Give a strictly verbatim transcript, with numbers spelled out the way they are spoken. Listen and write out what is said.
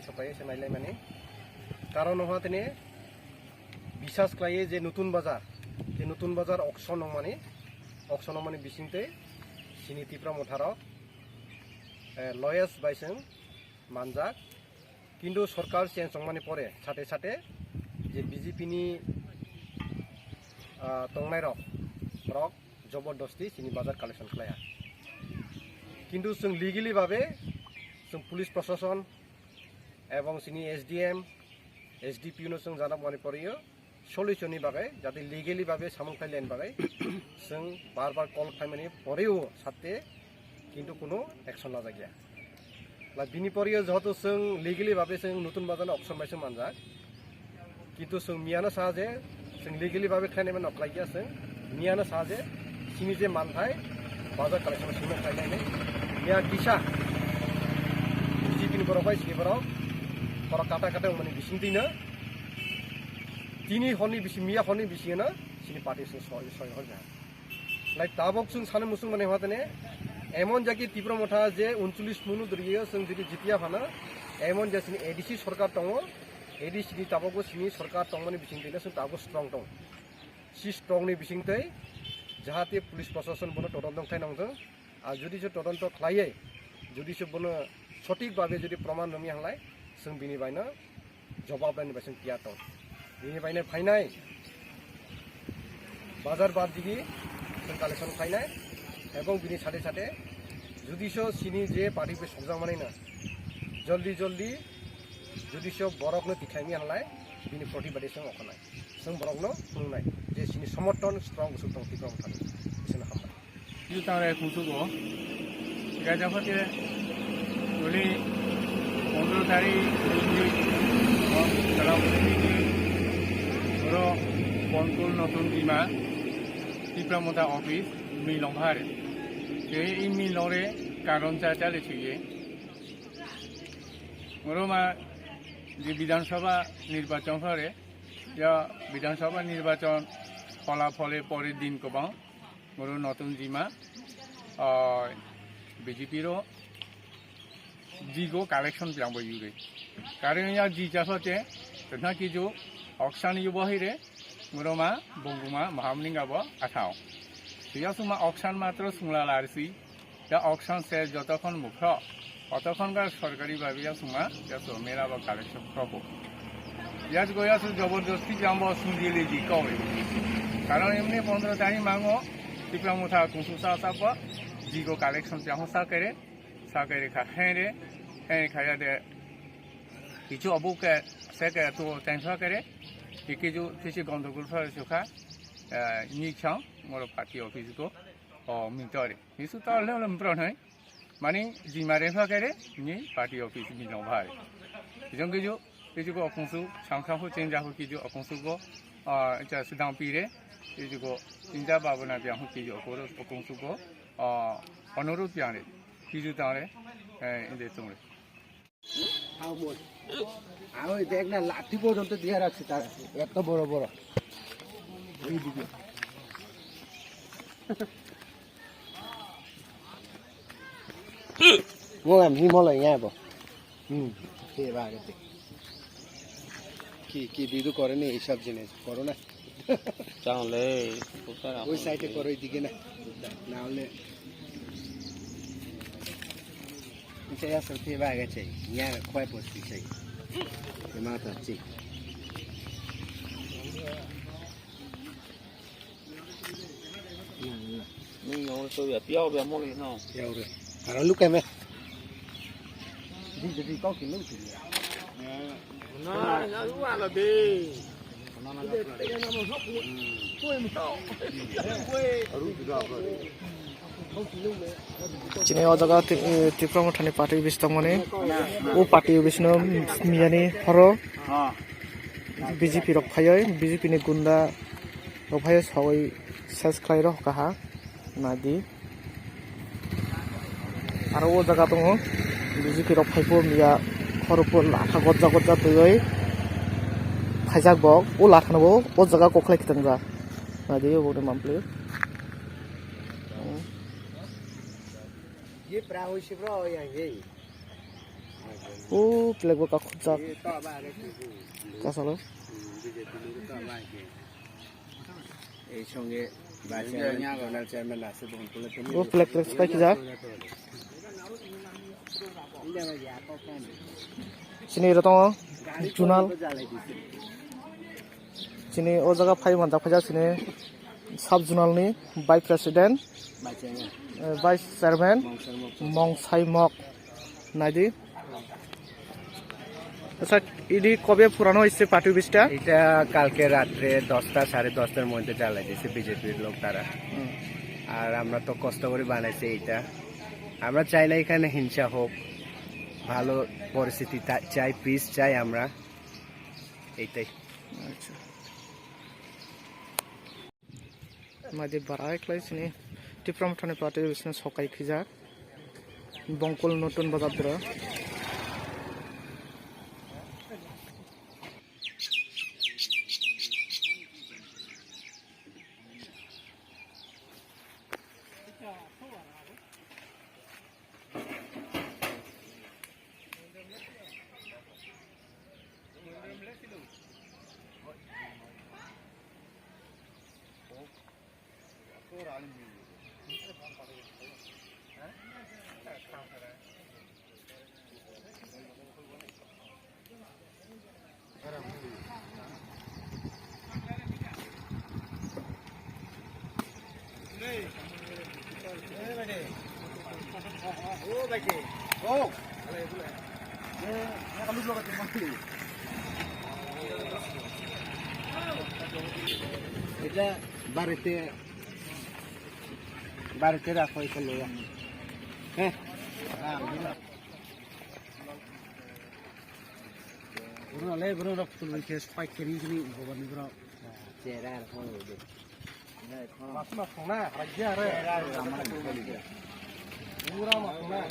Sopai se nailaimani. Karon wngkha tini bisas khlaiwi je Nutun Bazar, je Nutun Bazar auction wngmani, auction wngmani bisingtwi chini Tipra Motha rok, eh, lowest bai chwng manjak. Kintu sorkar change wngmani pore sate sate je B J P ni, ah, tongnai rok, borok jobordosti chini bazar collection khlaiya. Kintu chwng legally babe chwng police prosason ebong chini S D M, S D P O no chwng jana mani pore o solution ni bagwi, jate legally babe samung khlai laini bagwi chwng bar bar call khlaimani poreo sate kintu kuno action lajakya. La bini poreo joto chwng legally babe chwng Nutun Bazar no auction bai chwng manjak. Kintu chwng miyano sa je chwng legally babe khlainai mano khlaikya chwng miyano sa je chini je manthai bazar collection simi khlainai miya kisa B J P ni borok bai sini borok borok kata kata wngmani bising twi no. Tini horni bisi, miya horni bisi na sini party sing soi soi hor ja. Lai tabok sung sana musung mane hwatane emon jaki Tipra Motha je uncholish munu duriyo sung jodi jitiya phana emon je sini A D C sorkar tongo, A D C ni tabok bo sini sorkar tongmani bising twi sung tabok strong tong. Si strong ni bising twi jahate police prosason bono todonto khai nangthung. Ar jodi se todonto khlaiye, jodi se bono sothik babe jodi proman romya halai, sung bini baino jobab rani bai sung tiyar tong. Bini baino phainai bazar bad digi sung collection khlainai, ebong bini sate sate jodi se sini je party bai sokjak manai na, joldi joldi jodi se borok no tikhlai mi halai, bini protibadi sung okhanai. Sung borok no phunuknai je sini somorthon strong bwswk tong Tipra Motha ni. Bising hambai. Jutang rai khungsugo. Gaja phote uli pondro tari uli oro Bonkul Notun Dima Tipra Motha office milong phare. Tei i milong re karon cha chale chige. Oro ma je Bidhan Sabha nirbachon phare, ya Bidhan Sabha nirbachon phola phole pore din kwbang. Oro Notun Dima, ah, B J P ro jigo collection chang bo yuri. Karon ya ji cha phote, tena kiju auction yu bo hire, oro ma bonguma mahamninga bo athao. Siya suma auction matro sungla larsi, ya auction se jotokhon mukhro, otokhon ga sorkari babi ya suma, ya so mera bo collection krobo. Ya go ya so jobordosti jambo sungili di kawe. Karon emni pondro tari mango, Tipra Motha kungsu sa sa bo, jigo collection se ho sa kere, sa kere kha here, here kha ya de, kichu abu ke, se ke to tensa kere, ki kichu kisi gondogol sa sukha, eh, ni chang, moro party office ko, o, mintore. Hisu to le le mpro nai. Mani jima re pha kere ni party office ni no bhai. Jong kiju, kiju ko okungsu, sang sang ho chen ja ho kiju okungsu ko, ah, cha sidang pi re, kiju ko, chinta bhabana biang ho kiju okoro okungsu ko, ah, onurudh biang re, kiju tang re, eh, inde tung re. আমি দেখ না, লাঠি পর্যন্ত দিয়ে রাখছি তার, এত বড় বড়। এইদিকে। Molam hi molam ya bo. Hmm. He ba gete. Ki, ki bidu kore ni hisab jine, koro na. Chang le, putara. Oi side e koro, idike na. Na ole. Ita ya sorti ba gete. Ya khoi posti sai. Mata chi. Ni yong so ya piao ya mo no. Piao re. Aro lu keme. Di di di kau kilo sini. Na ya lu ala de. Chini o jaga Ti-, Tipra Mothani party office tongmani. O party office no miyani horo B J P rok phaioi, B J P ni gunda rok phaioi sawi ses khlai rok kaha nadi. Aro o jaga tongo B J P rok phaipo miya khorokpo latha gotja gotja twiwi phaijak bo o latha no bo o jaga kokhlai kitangjak nadi obo ni mampli. Ye pra hoise bro yang ye. O flag bo kakhukjak. Kasalo. এই সঙ্গে vice chairman, zonal chairman আছে, বহন করলে তুমি O flag flag spai khijak. Sini iro tongo zonal. Chini o jaga phai manjak phaijak chini sub zonal ni vice president, vice chairman, eh, vice chairman Mongsai Mok. Mongsai Mok. Naidi. Acha, idi kobe phurano hoyse party office ta? এটা কালকে রাত্রে দশটা, সাড়ে দশটার মধ্যে জ্বালাই দিয়েছে বিজেপির লোক তারা। হুম। আর আমরা তো কষ্ট করে বানাইছি এইটা। আমরা চাই না এখানে হিংসা হোক, ভালো পরিস্থিতি তা-, চাই, পিস চাই আমরা, এইটাই। আচ্ছা। Naidi barai khlai sini Tipra Mothani party bising sokai khijak. Bongkol Notun Bazar doro. এটা বাড়িতে, বাড়িতে রাখো, এটা লইয়া। হ্যাঁ। Bro, le bro, rok tul ke spike kering kering, boban bro. Chera, phone. Mas mas na, raja re. Pura mas na.